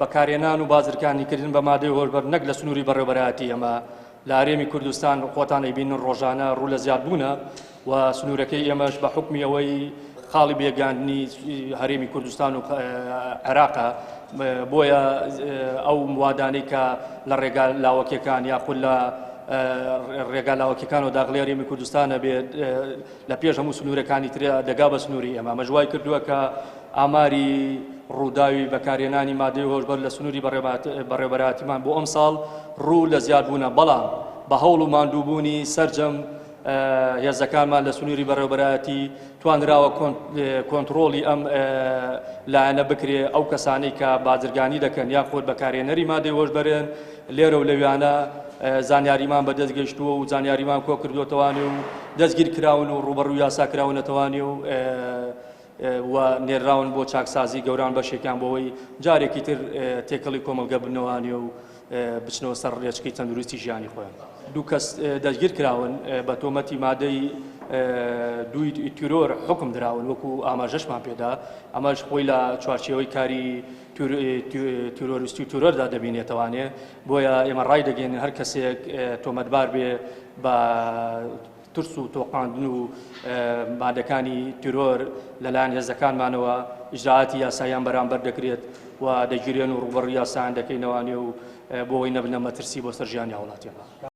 بەکارهێنان و بازرگانیکردن بە مادەی هۆشبەر نەک لە سنووری بەڕێوەبەرایەتی ئێمە لە هەرێمی کوردستان خۆتان ئەیبینن ڕۆژانە ڕوو لە زیادبوونە و سنوورەکەی ئێمەش بە حوکمی ئەوەی خاڵی بێگاندنی هەرێمی کوردستان و عێراقە، بۆیە ئەو موادانەی کە لە ڕێگا لاوەکیەکان یاخود لە ڕێگا لاوەکیەکانەوە داخلی هەرێمی کوردستانە بێت لە پێش هەموو سنوورەکانی تر دەگا بە سنووری ئێمە. ئەمەش وای کردووە کە ئاماری ڕووداوی بەکارهێنانی مادەی هۆشبەر لە سنووری بەڕێوەبەرایەتیمان بۆ ئەمساڵ ڕوو لە زیادبوونە، بەڵام بە هەوڵ و ماندووبوونی سەرجەم هێزەکانمان لە سنووری بەڕێوەبەرایەتی توانراوە کۆنتڕۆڵی ئەم لایەنە بکرێ. ئەو کەسانەی کە بازرگانی دەکەن یاخود بەکارهێنەری مادەی هۆشبەرن لێرە و لەویانە زانیاریمان بەدەست گەیشتووە و زانیاریمان کۆ کردووەتەوانێ و دەستگیر کراون و ڕووبەڕوو یاسا کراونەتەوانێ و و نێراون بۆ چاکسازی گەوران، بەشێکیان بۆەوەی جارێکی تر تێکەڵی کۆمەڵگە بنەوانێ و بچنەوە سەر ڕێچکەی تەندروستی ژیانی خۆیان. دوو کەس دەستگیر کراون بە تۆمەتی مادەی دووی تیرۆر حکم دراون وەکو ئاماژەشمان پێدا، ئەمەش خۆی لە چوارچێوەی کاری تیرۆریستی و تیرۆردا دەبینێتەوانێ. بۆیە ئێمە ڕای دەگەێنین هەر کەسێک تۆمەتبار بێ بە ترس و تۆقاندن و مادەکانی تیرۆر لەلایەن هێزەکانمانەوە ئیجرائاتی یاساییان بەرامبەر دەکرێت و دەگیرێن و ڕووبەڕووی یاسایان دەکەینەوانێ و بۆ ئەوەی نەبنە مەترسی بۆ سەر ژیانی هاوڵاتیان.